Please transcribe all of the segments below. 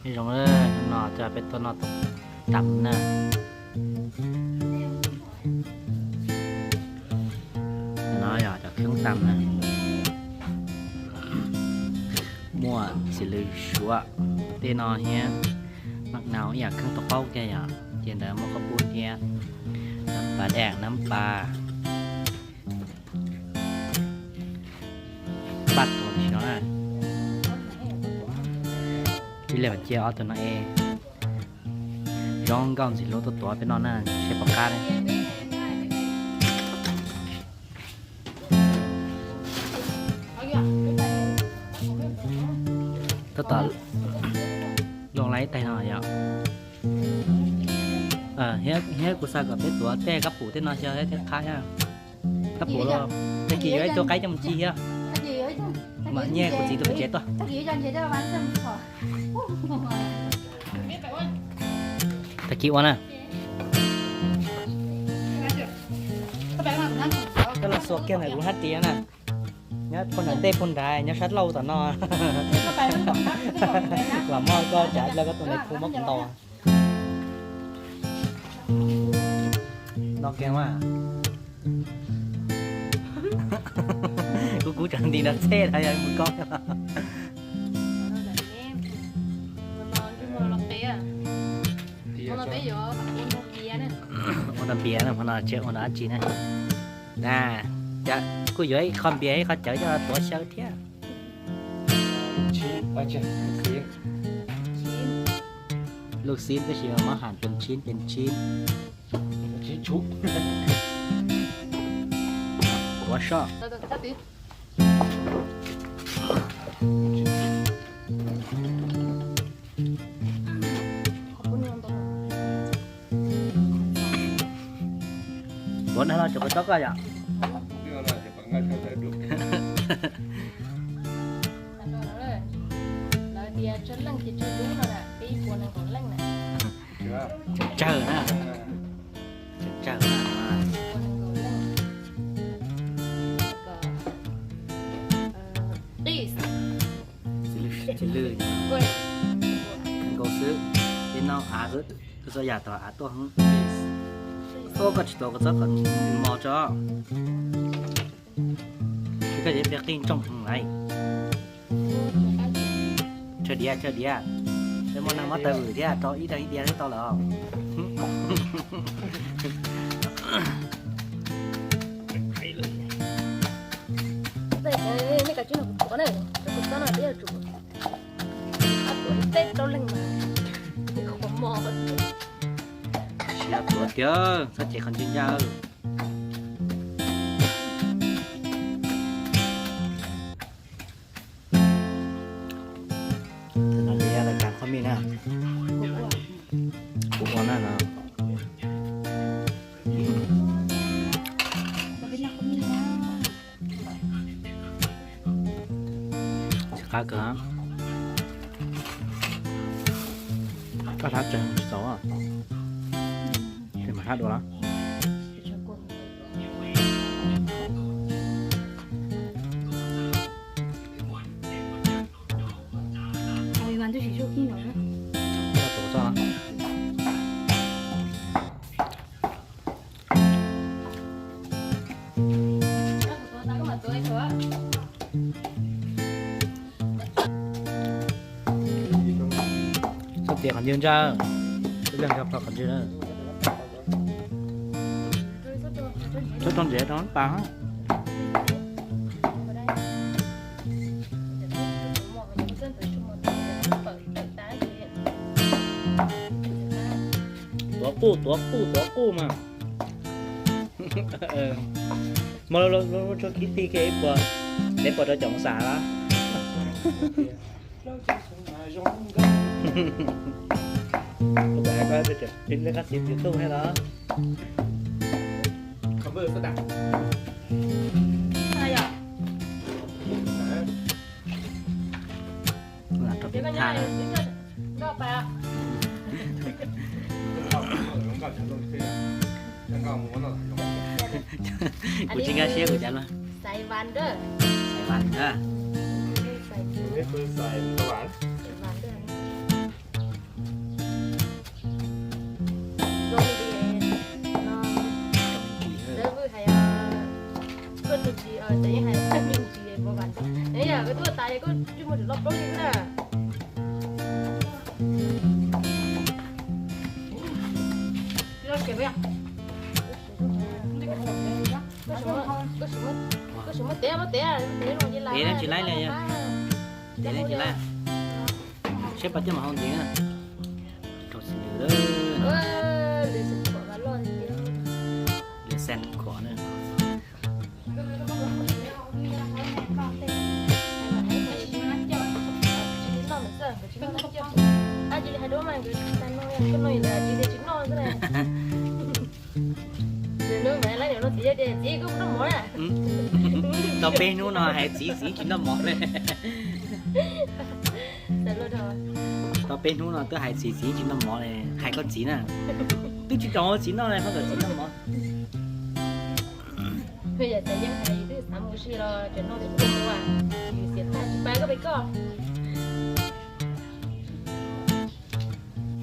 Nyob zoo, hnub no coj peb tuaj noj tam na. No yog cov kheeb tam na. Muaj txiv lws suav tej no thiab, mam nau ib yam kheeb tau qaub kiag yom, ces ntawd muaj qhov pub thiab, nab pas daj, nab pas, paj tuam tsis no na. Ib leeg cia ob tug no es zoo nkauj ntxim hlub tuaj tuav peb noj na, seb puas qab ne. Tab tom loo laiv ib tais no yom. Thiab kuv xav kom peb tuav tej kab pum tej no xyov thiab qab thiab. Kab pum los tag kis yuav ib tug qaib coj mus ci thiab. Mam nyiag kuv txiv tus pem tsev tuaj. Tag kis ua na. Koj los xuas kiag ntawm kuv hab tis na. Nyob puag nram ntej puag nrad, nyob sab laug tom no. Vam muaj koj tsav dlawg koj tus nais khu muab kuv ntaus. No kiag mas. Kuv kuv tseem nti nrog txhej na yog mus koj. Ua nrog npias na, hmo no tsis ua nrog dab tsi na. Na, kuj yuav ib qho npias ib qho cawv coj los tuav xyaw thiab. Lub xib tab sis mas ham pes tsib pes tsib. Tuav soj. Tuav na los cov koj tsob koj yom. Lawv tias tsawg leej ces tsawg dub no na, peb ib puas nees nkaum leej na. Tsawg na. Tsawg na. Ib puas nees nkaum leej. Qij. Txiv lws, nkaus xwb, peb noj av xwb, txhua yam tau av tuaj. Koj tsis tau koj txhob kom mos tso. Koj yuav pliag qij ntsoog lawm. Tsawg diav, tsawg diav. Peb muaj neeg muab taw vwm thiab, rau ib rau ib diav thiab tau lawm. Siav tuav tiag, txhob cev qhov ncig ncaj. Tus no ces yog lawv cov qhov mij na. Kuv ua na no. Tsis qab kawg. Koj hlab tsees tsis txaus, ces mam hlab dua los. Koj tuav txoj los. Txhob tiav qhov ncig ntsa, ib leeg nrog pog qhov ncig na. Txhob rau ntsev rau pas. Tuav quj, tuav quj, tuav quj mas. Muaj lub tshuab khib tig kiag ib puas, peb puas rau caum xas lawm. Kuv txawm hais koj tias pib lej qab xis tus tub thiab los. Rau peb tha. Kuv tsis nkag siab kuv cas no. Xaiv vas na. Koj tsis muaj tsis loj plaub li na. Koj tsis muaj tev, muaj tev, tev tsis laib li yog. Tev tsis laib. Saib pas coj mus hau ntev na. Rau xim lwm lawm. Lwm xees khuam na. Tau peb hnub no hais txiv txiv tsis noj mov li. Tau peb hnub no twb hais txiv txiv tsis noj mov li, hais koj txiv na. Twb tsis tau txiv noj li, koj kom txiv noj mov.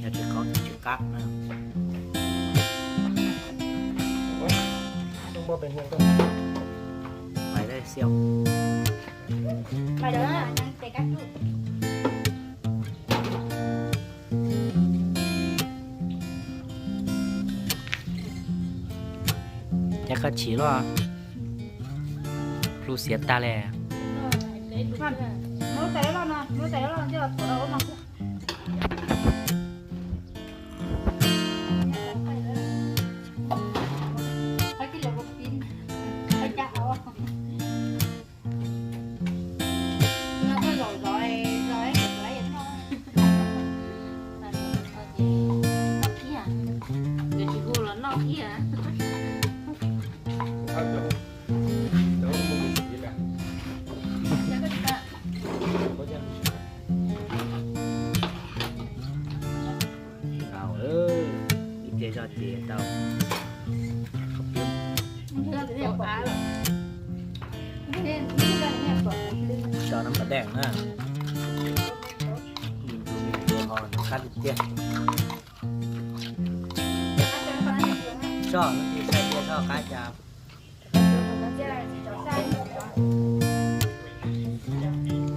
Yog tsis qab tsis qab na. Maiv, ces koj chim luaj, plhu xiav tag li. Ib pliag zoj ces tau. Tso nab pas dej na. Qab tiag tiag. Tso, tso qab cas.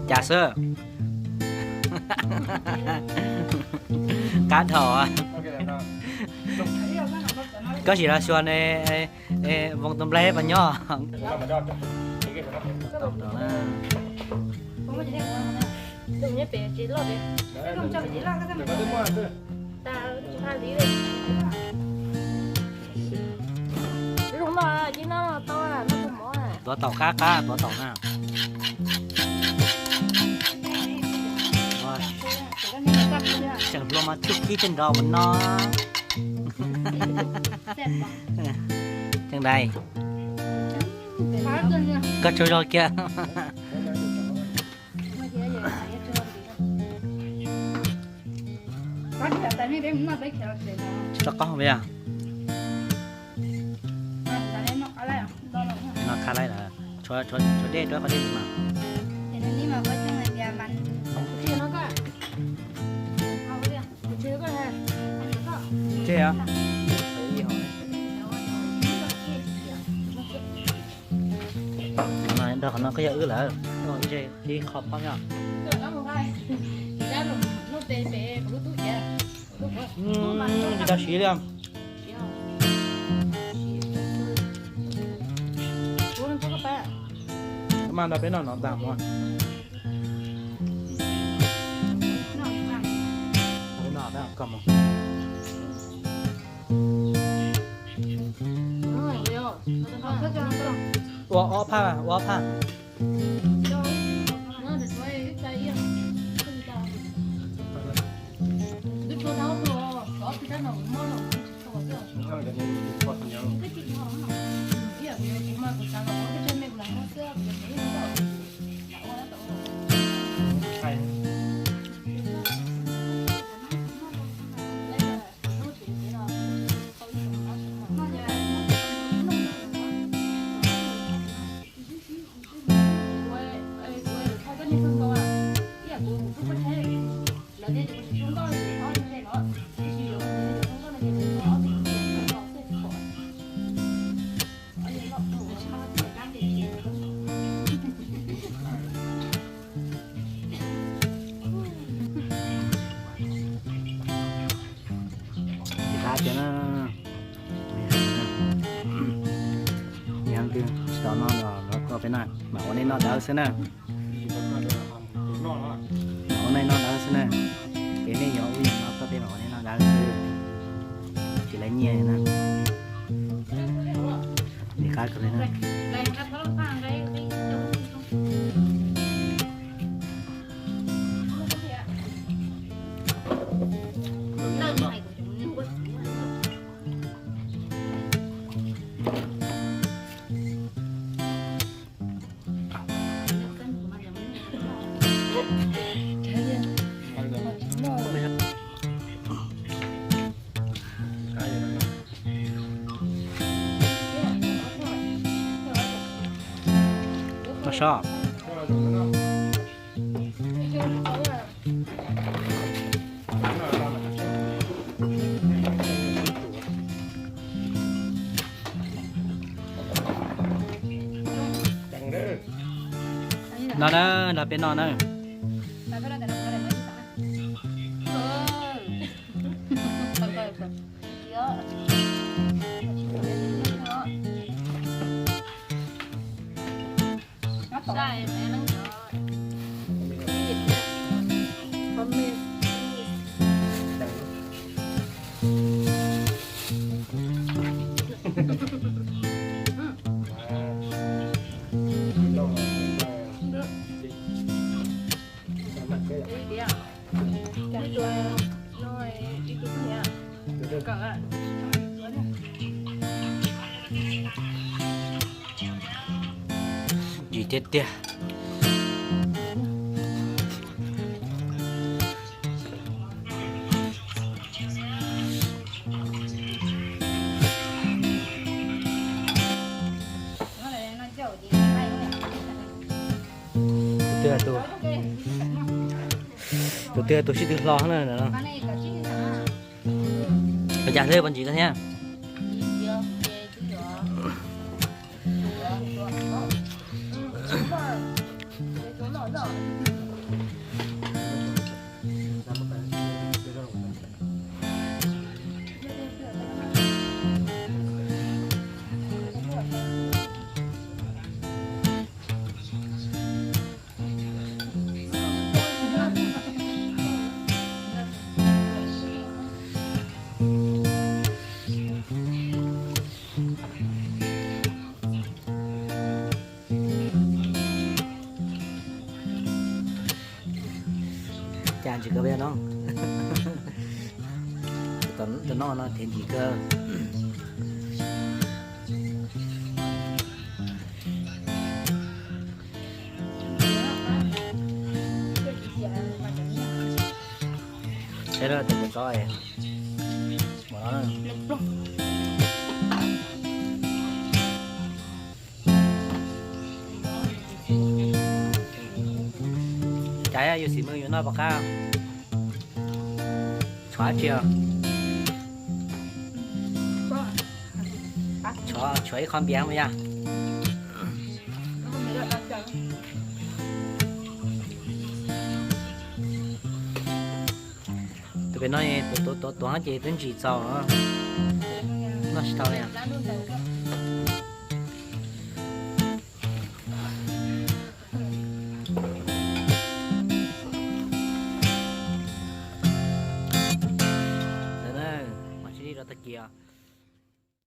Cas xwb. Qab dhau. Koj sim los xyuas ne, Voos Tooj Nplaig puas nyob. Tuav taum qab qab tuav taum na. Seem hluas mas tsuj kib tej nrov mus no. Tseem dais. Koj tsaug zog kiag. Tsis tau qaub hau li os. No qab laib lawm. Tshuav dej rau qhov dej mas. Tseg os. Nrog qhov no koj yog wb lawm, ib qho phob nyob. Tsis tau siv li. Mas nrog peb noj no ntag mog. Peb noj koj mog. Ua ob phaj, ua ob phaj. Tias na, yog twg tsis tau noj los koj peb noj, mam ua nej noj dawb xwb na. Mam ua nej noj dawb xwb na. Ces nej yuav ub yuav no koj peb mam ua nej noj dawb xwb, tsis laib nyiaj na. Li qab kawg li na. Noj sob. No na, nrog peb noj na. Ntsim tiag tiag. Tus twg, tus twg tus sib tw hlo na. Ua cas thiab, puas ntsim koj thiab? Cas ntsis kawg no, tus noj no thiaj ntsim kawg. Saib tus kua txob, cas yus xim mws yus noj pom qab. Tshuav dab tsi? Tshuav ib qho npias mas yog. Tus pem no tuav tuav ces twb ntsim txaus, noj tsis tau li. Ntawd na, mam sib ntsib rau tag kis.